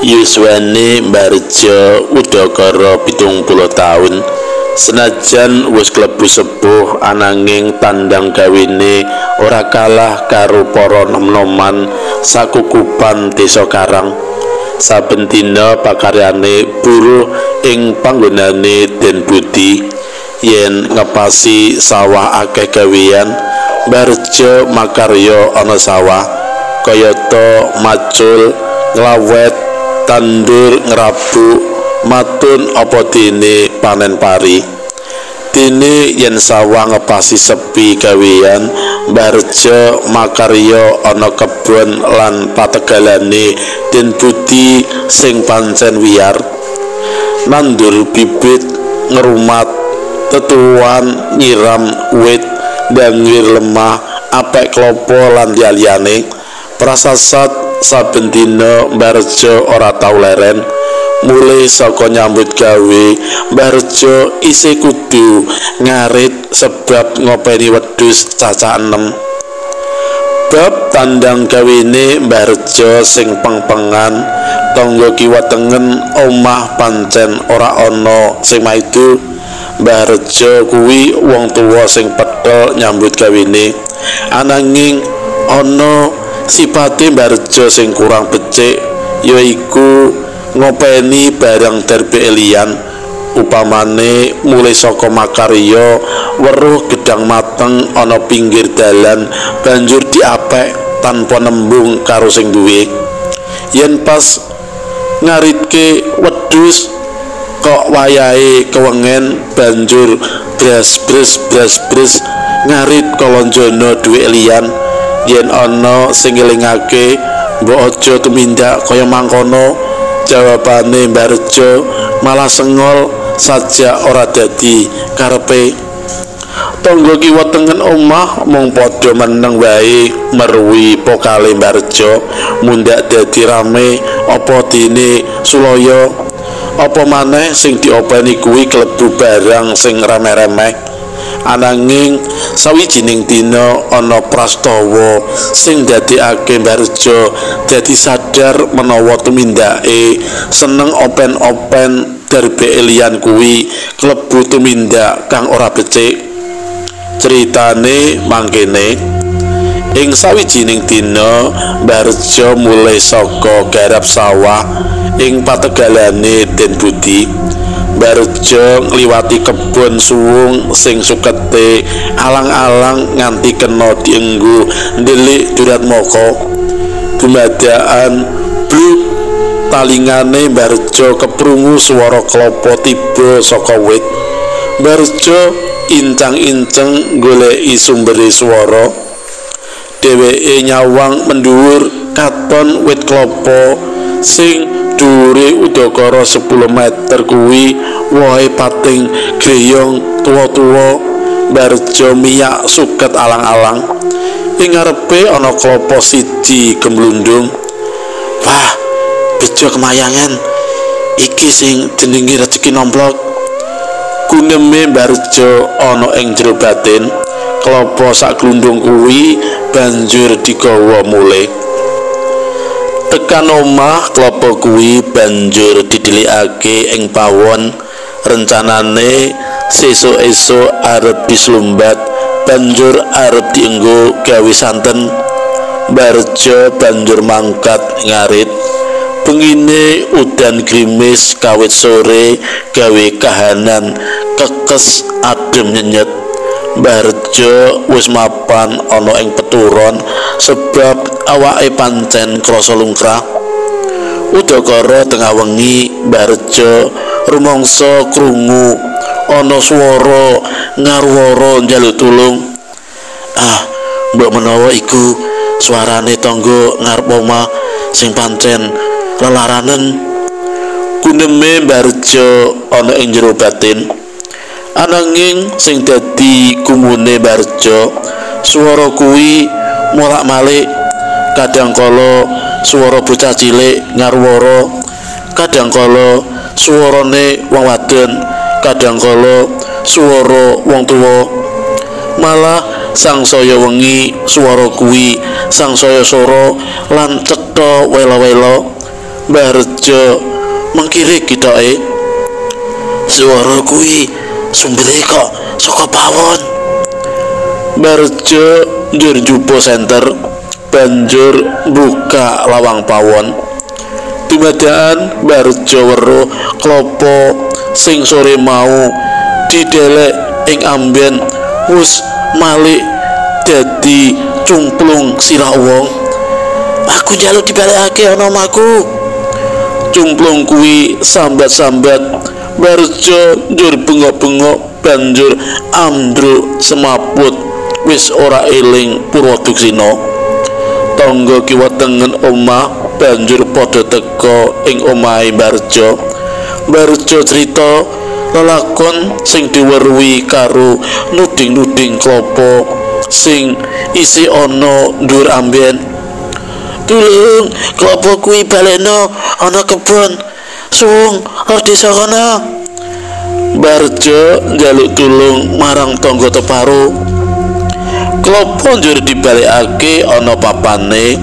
Yuswane Mbah Rejo udakara 70 taun. Senajan wis klebu sepuh ananging tandang gawene ora kalah karo para nom-noman sakukupan desa Karang. Saben dina pakaryane buruh ing panggonane Den Budi. Yen ngepasi sawah akeh gawean, Mbah Rejo makarya ana sawah kayata macul, nglawet, tandur, ngrabuk, matun apa dene panen pari. Dene yen sawah ngepasi sepi gawean, Mbah Rejo makarya ana kebon lan pategalane Den Budi sing pancen wiyar. Nandur bibit, ngrumat tetuan, nyiram wit, ndangir lemah, apek klopo lan liyane. Prasasat saben dina Mbah Rejo ora tau leren. Mulai saka nyambut gawe, Mbah Rejo isih kudu ngarit sebab ngopeni wedhus cacah 6. Bab tandang gawene Mbah Rejo sing peng-pengan, tangga kiwa tengen omah pancen ora ana sing maido. Mbah Rejo kuwi wong tuwa sing petel nyambut gawene. Ananging ana sipate Mbah Rejo sing kurang becik, yaiku ngopeni barang derbe liyan. Upamane mulai saka makarya weruh gedang mateng ana pinggir dalan banjur diapek tanpa nembung karo sing duwe. Yen pas ngaritke wedhus kok wayahe kewengen banjur bres bres bres bres ngarit kalonjono duwe liyan. Yen ana sing ngelingake mbok aja tumindak kaya mangkono, jawabane Mbah Rejo malah sengol saja ora dadi karepe. Tangga kiwa tengen omah mung padha meneng wae meruwi pokale Mbah Rejo mundhak dadi rame apa dene sulaya. Apa maneh sing diopeni kuwi klebu barang sing remeh-remeh. Ananging sawijining dina ana prastawa sing ndadekake Mbah Rejo dadi sadar menawa tumindake seneng open-open derbe liyan kuwi klebu tumindak kang ora becik. Critane mangkene, ing sawijining dina Mbah Rejo mulai saka garap sawah ing pategalane Den Budi. Mbah Rejo ngliwati kebon suwung sing sukete alang-alang nganti kena dienggo ndelik Duratmaka. Dumadakan bluk talingane Mbah Rejo keprungu swara klapa tiba saka wit. Mbah Rejo incang-inceng goleki sumbere swara. Dheweke nyawang mendhuwur katon wit klapa sing dhuwure udakara 10 meter kuwi wohe pating greyong tuwa-tuwa. Mbah Rejo miyak suket alang-alang. Ing ngarepe ana klapa siji gemlundung. Wah, bejo kemayangan iki sing jenenge rejeki nomplok. Guneme Mbah Rejo ana ing jero batin. Klapa sak glundung kuwi banjur digawa mulih. Tekan omah, klapa kuwi banjur didelikake ing pawon. Rencanane sesuk esuk arep dislumbat, banjur arep dienggo gawe santen. Mbah Rejo banjur mangkat ngarit. Bengine udan grimis kawit sore gawe kahanan kekes adem nyenyet. Mbah Rejo wis mapan ana ing peturon sebab awake pancen krasa lungkrah. Udakara tengah wengi Mbah Rejo rumangsa krungu ana swara ngarwara njaluk tulung. Ah, mbok menawa iku suarane tangga ngarep omah sing pancen lelaranen. Guneme Mbah Rejo ana ing jero batin. Ananging sing dadi gumune Mbah Rejo, swara kuwi molak-malik. Kadang kala swara bocah cilik ngarwara, kadang kala swarane wong wadon, kadang kala swara wong tuwa. Malah sangsaya wengi swara kuwi sangsaya sora lan cetha wela-wela. Mbah Rejo mengkiri gitoke. Swara kuwi sumbere kok saka pawon. Mbah Rejo njur njupo senter, banjur buka lawang pawon. Dumadakan Mbah Rejo weruh klopo sing sore mau didelek ing amben wus malik dadi cumplung sirah wong. Aku njaluk dibalekake ana omahku. Cumplung kuwi sambat-sambat. Mbah Rejo njur bengok-bengok banjur ambruk semaput wis ora eling purwaduksina. Tangga kiwa tengen omah banjur padha teka ing omahe Mbah Rejo. Mbah Rejo crita lelakon sing diweruhi karo nuding-nuding klopo sing isi ana dhuwur amben. Tulung, klopo kuwi balekno ana kebon suwung lor desa kono. Mbah Rejo njaluk tulung marang tangga teparo. Klopo njur dibalekake ana papane.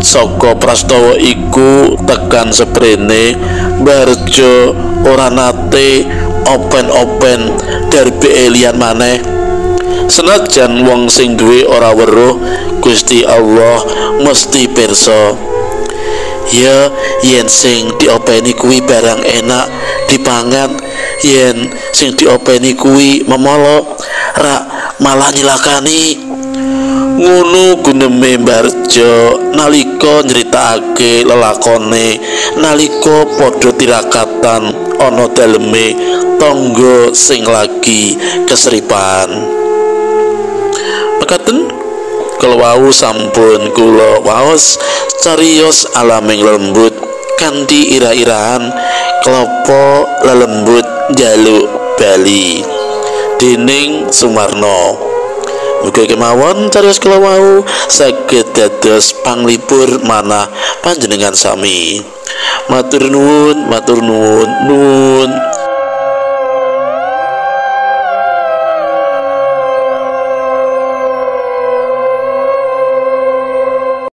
Saka prastawa iku tekan seprene, Mbah Rejo ora nate open-open darbe liyan maneh. Senajan wong sing duwe ora weruh, Gusti Allah mesti pirsa. Ya yen sing diopeni kuwi barang enak dipangan, yen sing diopeni kuwi memolo rak malah nyilakani. Ngono guneme Mbah Rejo nalika nyritakake lelakone nalika padha tirakatan ana daleme tangga sing lagi kesripan. Mekaten kala wau sampun kula waos cariyos alaming lembut kanthi ira-irahan klopo lelembut njaluk bali dening Sumarno. Mugi kemawon cariyos kala wau saged dados panglipur manah panjenengan sami. Matur nuwun, matur nuwun, nuwun.